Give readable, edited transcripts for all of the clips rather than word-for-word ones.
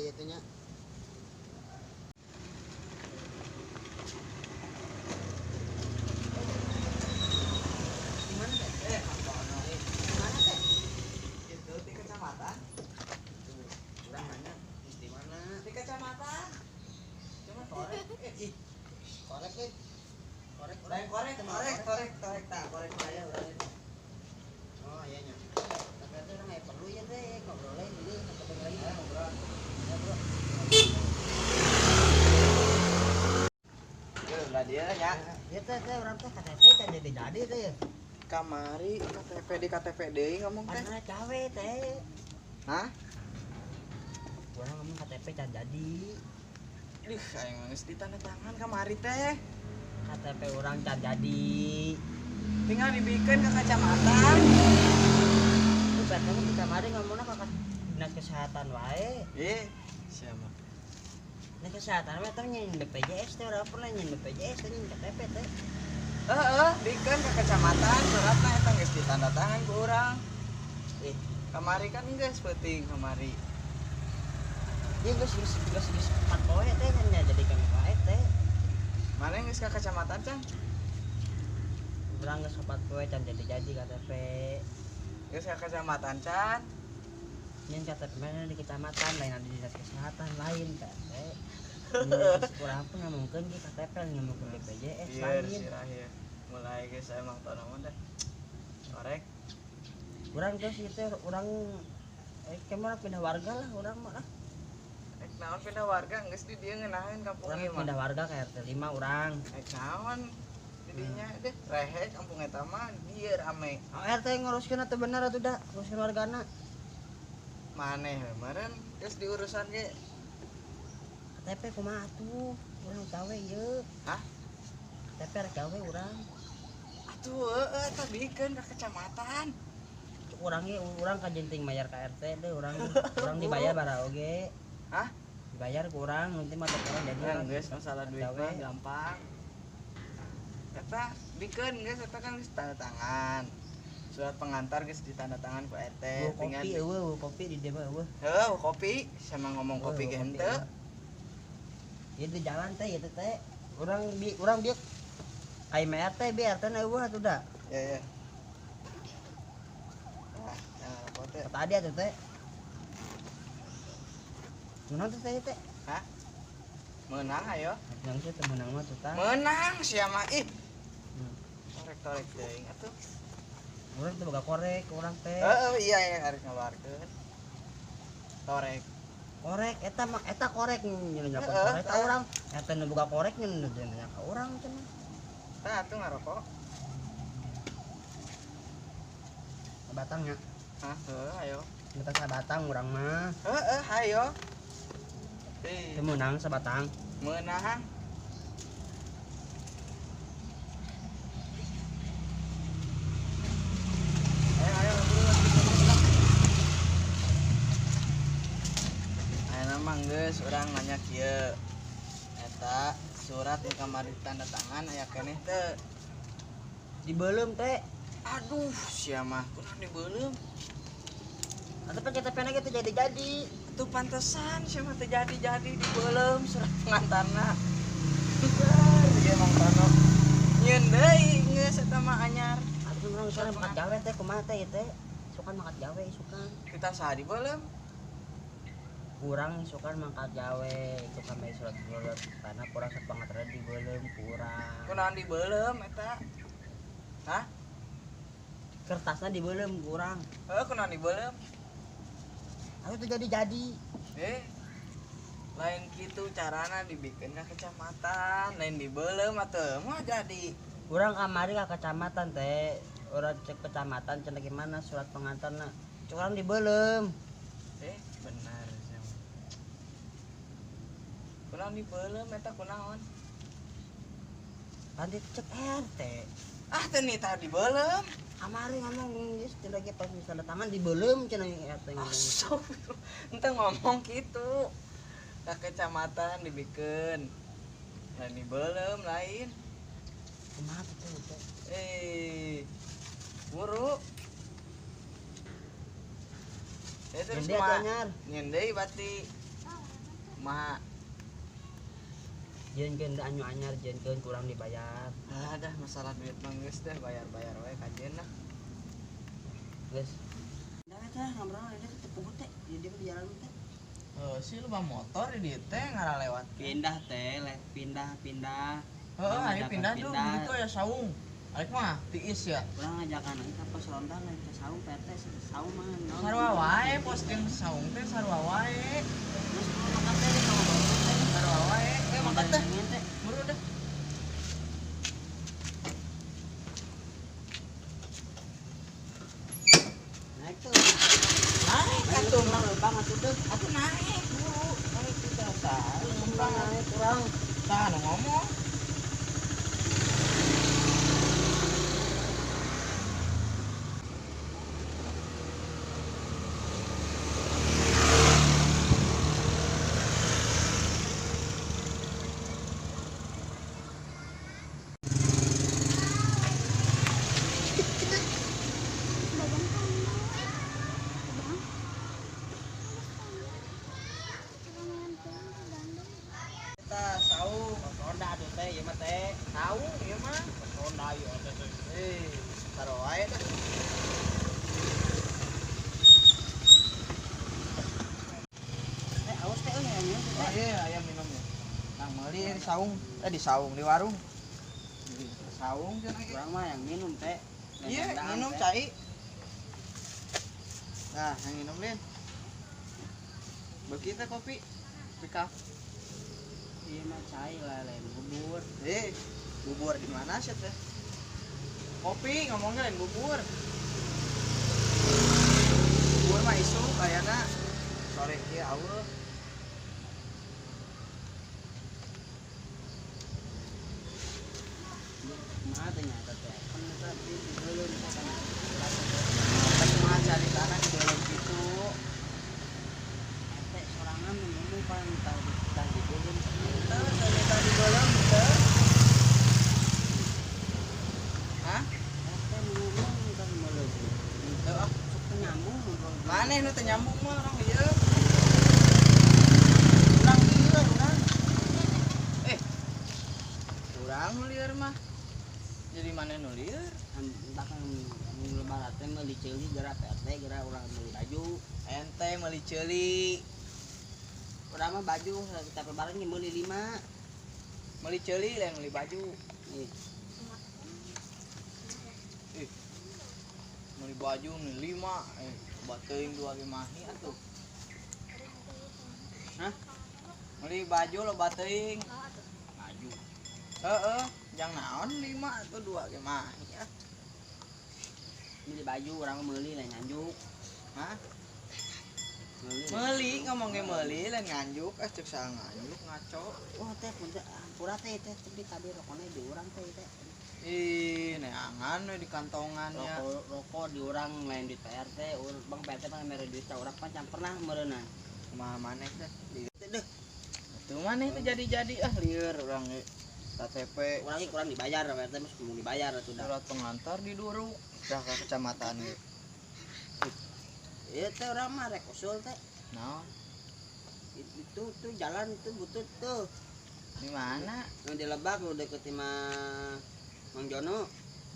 ieu teh nya. Di mana teh? Di mana teh? Itu di kecamatan. Urang nanya di mana? Di kecamatan. Cuma korek. Ih. Korek eh. Korek. Lain korek, korek, korek, korek tak korek saya urang. Oh iya nya. Tapi itu urang aya perlu ya teh ngobrol dulu ketemu lagi ya ngobrol. Ya bro. Ya ulah dia nya. Ya teh teh urang teh KTP teh jadi teh ya. Kamari KTP di KTP deui ngomong teh. Karena cawe teh. Hah? Urang ngomong KTP can jadi. Ih, aing geus ditanda tangan kamari teh. KTP urang can jadi. Tinggal dibikeun ke kecamatan. Itu berarti mah kamari ngomongna ka dinas kesehatan wae. Ih, siapa? Dinas kesehatan mah teh nyin BPJS teh urang pernah nyin BPJS teh nyin KTP teh. Heeh, bikeun ke kecamatan suratna eta geus ditanda tangan ku urang. Eh, kamari kan geus peuting kamari. Ieu geus geus geus geus 4 poe teh nya jadi kami wae teh. Mana geus ka kecamatan can? Urang geus 4 poe can jadi-jadi KTP. Geus ka kecamatan can? Nyin KTP mana di kecamatan lain di dinas kesehatan lain teh. Urang pun ngomongkeun ge KTP ngomongkeun BPJS Biar lain. sirah ya. Mulai geus emang tono mah deh. Korek. Urang terus ieu teh urang kemana pindah warga lah urang mah ah. Rek naon pindah warga geus di dieu ngeunaheun kampung Urang ieu mah. pindah warga ke RT 5 urang. Rek naon didinya deh rehe kampung eta mah dieu rame. Oh, RT nguruskeun atuh bener atuh da, nguruskeun wargana. Maneh we meureun geus diurusan ge. KTP kumaha atuh? Urang gawe ieu. Hah? KTP rek gawe urang. Atuh heueuh eta bikeun ka kecamatan. Urang ge urang kajenting bayar ka RT deh urang. Urang dibayar bara oge. Hah? Dibayar ku urang, nanti mah urang jadi Ya urang. geus masalah duit Gawe. mah gampang. Eta bikeun geus eta kan geus tanda tangan. Surat pengantar geus ditanda tangan ku RT. Eueuh kopi eueuh kopi di dieu mah eueuh. Heuh, kopi sama ngomong kopi ge henteu. Ieu di jalan teh ieu teh. Urang bi urang bieu ka imah RT bi RT na eueuh atuh da. Ya ya. Ah, jangan repot teh. Tadi atuh teh. Menang teh teh. Hah? Menang ayo. Menang sih teh menang mah tuh tah. Menang sia mah ih. Torek-torek teuing atuh. Urang teh boga korek urang teh. Heeh, iya ya harus ngeluarkeun. Torek. Korek eta mah eta korek nyen nyapo korek ka urang. Eta nu boga korek nyen nanya ka urang cenah. Tah atuh ngarokok. Batang nya. Hah, heuh ayo. Kita sabatang urang mah. Heeh, ayo. Teu meunang sabatang. Meunang. Ayo, ayo, ayo mah geus urang nanya kieu. Eta surat nu kamari tanda tangan aya keneh teu? Dibeuleum teh. Aduh, sia mah kunaon dibeuleum? Atuh pan KTP na ge teu jadi-jadi. Tuh pantesan sia mah teu jadi-jadi dibeuleum surat pengantarna. Ieu Mang Tono. Nyieun deui geus eta mah anyar. Atuh urang sukan mangkat gawe teh kumaha teh ieu teh? Sukan mangkat gawe isukan. Kita saha dibeuleum? Kurang isukan mangkat gawe itu kami surat-surat tanah kurang surat pengantarna dibeuleum kurang. Kunaon dibeuleum eta? Hah? Kertasna dibeuleum kurang. Heuh kunaon dibeuleum? Atuh teu jadi-jadi. Lain kitu carana dibikeun ka kecamatan, lain dibeuleum atuh mah jadi. Urang kamari ka kecamatan teh, urang cek kecamatan cenah gimana surat pengantarna. Cek urang dibeuleum. Benar sia mah. Kunaon dibeuleum eta kunaon? Pan cek RT. Ah teu nitah dibeuleum. Kamari ngomong geus teu lagi pas tanda tangan dibeuleum cenah RT ngomong. Astagfirullah. Ente ngomong kitu. Ka kecamatan dibikeun. Lain dibeuleum lain. Kumaha teh teh? Buru. Terus Nyende kumaha? atuh anyar. Nyende berarti. Kumaha? Jieunkeun da anyu anyar jieunkeun kurang dibayar. Ah dah masalah duit mah geus deh bayar-bayar we kajeun lah. Geus. Dah teh ngobrol ada teu teh di dieu di jalan teh. Heuh, si loba motor di dieu teh ngaralewat. Pindah teh, leh pindah-pindah. Heeh, ayo pindah dulu gitu ya saung. Arek mah tiis ya. Urang ngajakan ka pos ronda lain ka saung PT saung mah naon. Sarua wae posting saung teh sarua wae. Terus makan teh di kamu teh. Sarua wae. Eh makan teh. Buru dah. Naik tuh. Naik atuh mah leumpang atuh deuh. Atuh naik buru. Naik teh tah. Leumpang naik urang. Tah nu ngomong. Tahu ieu mah ronda ieu teh. Eh, taro wae dah. Teh awas teh euy aya teh. Iya, aya minumnya. Nang meuli di saung, di saung di warung. Di saung cenah ge. Urang mah yang minum teh. Iya, minum cai. Nah, yang minum lin. Beuki teh kopi. Pick up. Iya mah cai lah lain bubur. Eh, bubur di mana sih teh? Kopi ngomongnya lain bubur. Bubur mah isuk ayana sore kieu aweuh. Kumaha teh nya teh? Kan eta di beuleum kana. Kumaha caritana di beuleum kitu? Teh sorangan ngomong pan tah di beuleum. Teu teh di beuleum teu. Hah? Teh ngomong kan beuleum. Teu ah, sok teu nyambung ngobrol. Maneh nu teu nyambung mah urang ieu. Urang lieur urang. Eh. Urang nu lieur mah. Jadi maneh nu lieur? Entah kan lebaran teh meuli ceuli geura PT geura urang meuli baju. Ente meuli ceuli. Urang mah baju setiap lebaran ge meuli 5. Meuli ceuli lain meuli baju. Ih. Ih. Meuli baju meuli 5, bateuing 2 mahi atuh. Hah? Meuli baju lo bateuing. Baju. Heeh, jang naon 5 atau 2 ge mahi ah. Meuli baju urang mah meuli lain nganjuk. Hah? Meuli. Meuli ngomong ge meuli lain nganjuk, ah cek saha nganjuk ngaco. Wah teh punten ampura teh teh tapi tadi rokona di urang teh teh. Ih, neangan we di kantongannya. Rokok di urang lain duit PRT, Bang PRT mah mere duit ka urang pan can pernah meureunnan. Kumaha maneh teh? Deuh. Atuh maneh teh jadi-jadi ah lieur urang ge. KTP urang ge kurang dibayar PRT mah kudu dibayar atuh dah. Surat pengantar diduruk dah ke kecamatan ge. Ieu teh urang mah rek usul teh. Naon? Itu tuh jalan tuh butut tuh. Di mana? Nu di Lebak nu deket imah Mang Jono.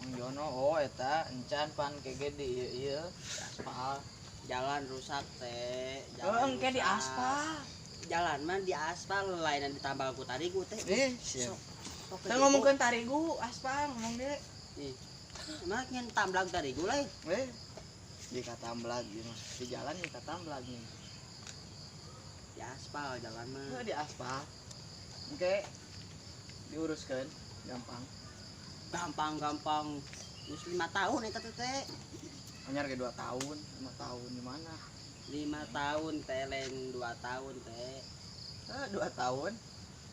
Mang Jono, oh eta encan pan kege di ieu ieu aspal. Jalan rusak teh. Heeh, engke di aspal. Jalan mah di aspal lain ditambal ku tarigu teh. Eh, siap. Sok Teu ngomongkeun tarigu, aspal ngomong ge. Ih. Mah nyen tamblag tarigu lain. Eh. Di katamblag ieu mah. Di jalan di katamblag nih. Di aspal jalan mah. Heuh, di aspal. Engke diuruskeun gampang. Gampang-gampang. Geus 5 tahun eta teh. Anyar ge 2 tahun, 5 tahun di mana? 5 tahun teh lain 2 tahun teh. Heuh, 2 tahun.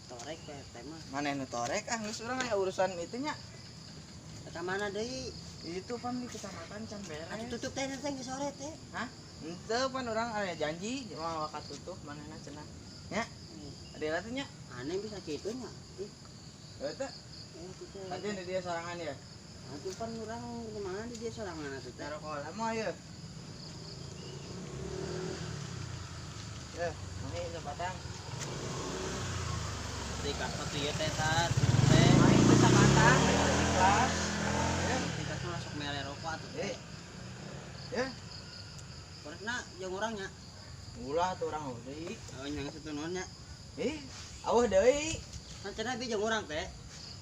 Torek teh teh mah. Maneh nu torek ah geus urang aya urusan itu nya. Ka mana deui? Itu pan di kecamatan can beres. Atuh tutup teh teh geus sore teh. Hah? Henteu pan urang aya janji moal wakat tutup manehna cenah. Nya? Adela teh nya? Aneh bisa kitu nya. Ih. Heuh teh. Tadi di dia sorangan ya? Atuh pan urang kumaha di dia sorangan atuh teh. Rokok lama ya. Ya, ini sebatang. Teu ikhlas mah tuh ieu teh tat. Teh. Main teh sabatang teu ikhlas. Ya. Teu ikhlas mah sok mere rokok atuh teh. Eh. Ya. Korekna jeung urang nya. Ulah tuh urang deui. Oh, nya geus teu naon nya. Ih, aweuh deui. Kan cenah bi jeung urang teh.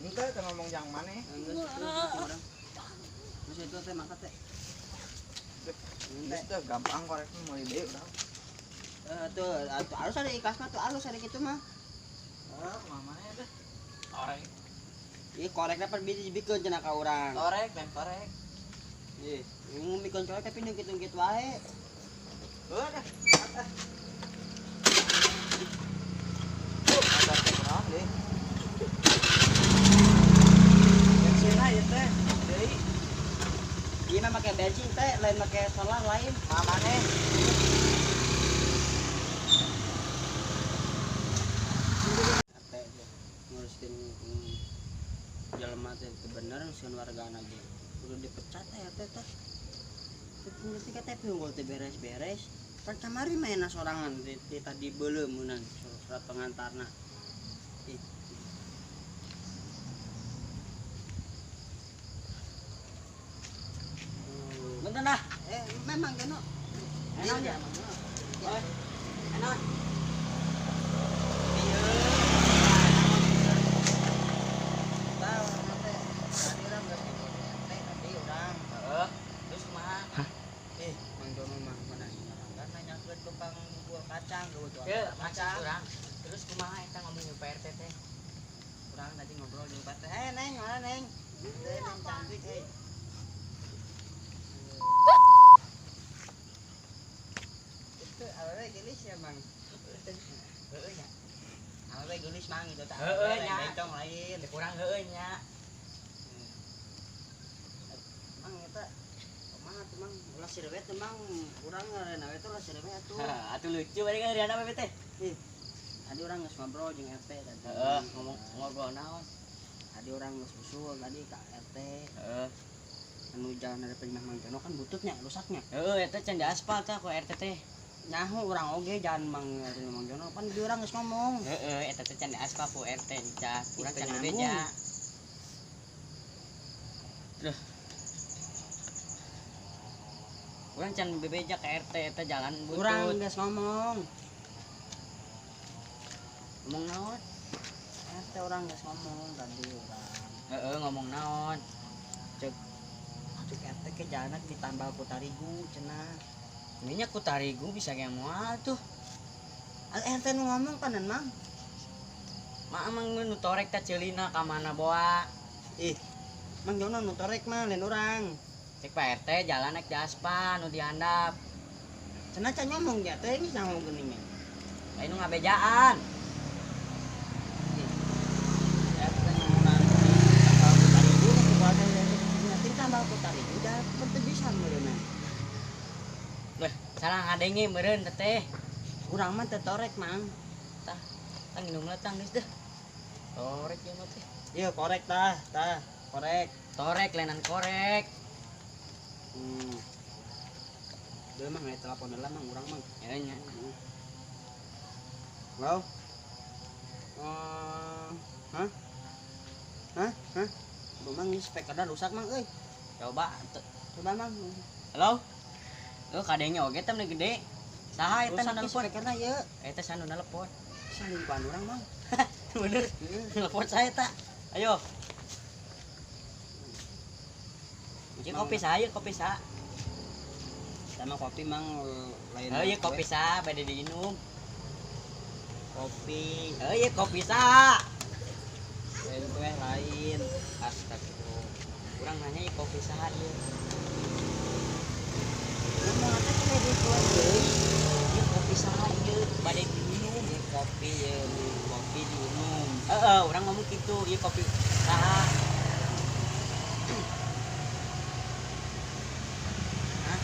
Henteu teu ngomong jang maneh. Geus jeung urang. Geus itu teh mangkat teh. Geus teh gampang korekna meuli deui urang. Tuh, atuh alus ada ikhlas mah tuh alus ada kitu mah. Ah, kumaha maneh teh? Korek. Ih, korekna pan bi dibikeun cenah ka urang. Korek, dan korek. Ih, ngumikeun korek tapi nu kitu-kitu wae. Heuh dah. Tuh, ada kurang deh. Bensinna ieu teh deui. Ieu mah make bensin teh, lain make solar lain. Kumaha maneh? Teh nguruskeun jelema teh teu bener nguruskeun wargana ge. Kudu dipecat teh teh teh. Teu ngerti KTP unggul teh beres-beres. Pan kamari mainna sorangan di tadi beuleum meunan surat pengantarna. Ih. Bentar dah. Memang Jono. Enak ya. Oh, enak. Tahu teh. Tadi urang geus ngobrol teh tadi urang. Heeh. Terus kumaha? Eh, Mang Jono mah mana kan nanyakeun tukang bubur kacang kebetulan. Ye, kacang. urang. Terus kumaha eta ngomong jeung Pak RT teh? Urang tadi ngobrol jeung Pak RT. Eh, Neng, mana Neng? Teh, Neng cantik euy. Itu awewe geulis ya, Mang. Heeh nya. Awewe geulis Mang itu teh. Heeh nya. Bencong lain. Kurang heueuh nya. Mang eta kumaha tuh Mang? Ulah sirewet tuh Mang. Urang ngaranna we teh ulah sirewet atuh. Atuh lucu bari kan Riana bebe teh. Ih, tadi urang geus ngobrol jeung RT tadi. Heeh, ngomong ngobrol naon? Tadi urang geus usul tadi ka RT. Heeh. Anu jalan dari imah Mang Jono kan bututnya, rusaknya. Heeh, eta can diaspal tah ku RT teh. Nyaho urang oge jalan Mang Mang Jono pan di urang geus ngomong. Heeh, eta teh can diaspal ku RT encah. Urang can Nyambung. beja. Duh. Urang can bebeja ke RT eta jalan butut. Urang geus ngomong. Ngomong naon? RT urang geus ngomong tadi urang. Heeh, ngomong naon? Cek cek RT ke jalan ditambal ku tarigu cenah. Nya ku tarigu bisa ge moal tuh. RT nu ngomong panan Mang. Mak emang nu torek teh ceulina ka mana boa. Ih, Mang Jono nu torek mah lain urang. Cek Pak RT jalan naik di aspal nu dihandap. Cenah can ngomong ya teh geus nyaho geuning nya. Lain nu ngabejaan. RT ngomong tambal ku tarigu nu kuat teh tambal ku tarigu da teu bisa meureunna. Leh, salah ngadenge meureun teh. Urang mah teu torek Mang. Tah, tang minumna tang geus deh. Torek ieu mah teh. Ieu korek tah, tah, korek. Torek lainan korek. Deuh Mang aya telepon heula Mang urang Mang. Ya nya. Halo. Hah? Hah? Hah? Duh, Mang ini speakerna rusak Mang euy. Coba Coba Mang. Halo. Heuh kadenge oge teh gede. Saha eta nu Rusak ieu nelpon? speakerna ieu. Eta saha nu nelpon? Salingkuhan urang Mang. Bener. Nelpon saya ta. Ayo. Ieu kopi saha ieu kopi saha? Sama kopi Mang lain. Heuh ieu kopi saha bade diinum. Kopi. Heuh ieu kopi saha? Lain kue lain. Astagfirullah. Urang nanya ieu kopi saha ieu? Ngomong teh kue di kue deui. Ieu kopi saha ieu bade diinum? Ieu kopi ieu kopi diinum. Heeh, urang ngomong kitu, ieu kopi saha? Hah?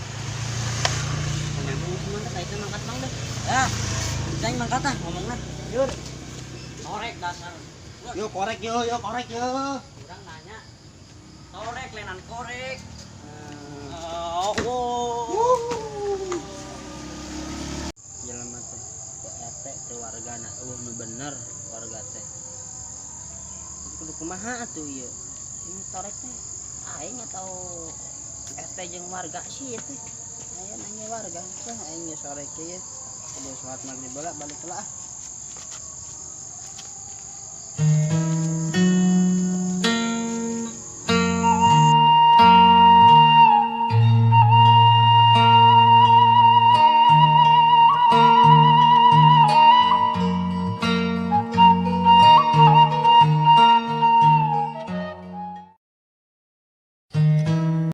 Nyambung mangkat itu mangkat Mang deh. Ah, cai mangkat ah ngomongna. Yur. Torek dasar. Yo korek yo, yo korek yo. Urang nanya. Torek lenan korek. Oh, Oh, Jelema teh teu RT teu wargana eueuh nu bener warga teh. Kudu kumaha atuh ieu? Ini torek teh aing atau RT jeung warga sih teh. Aya nanya warga teh aing ge sore kieu. Kudu sholat maghrib heula, balik heula ah.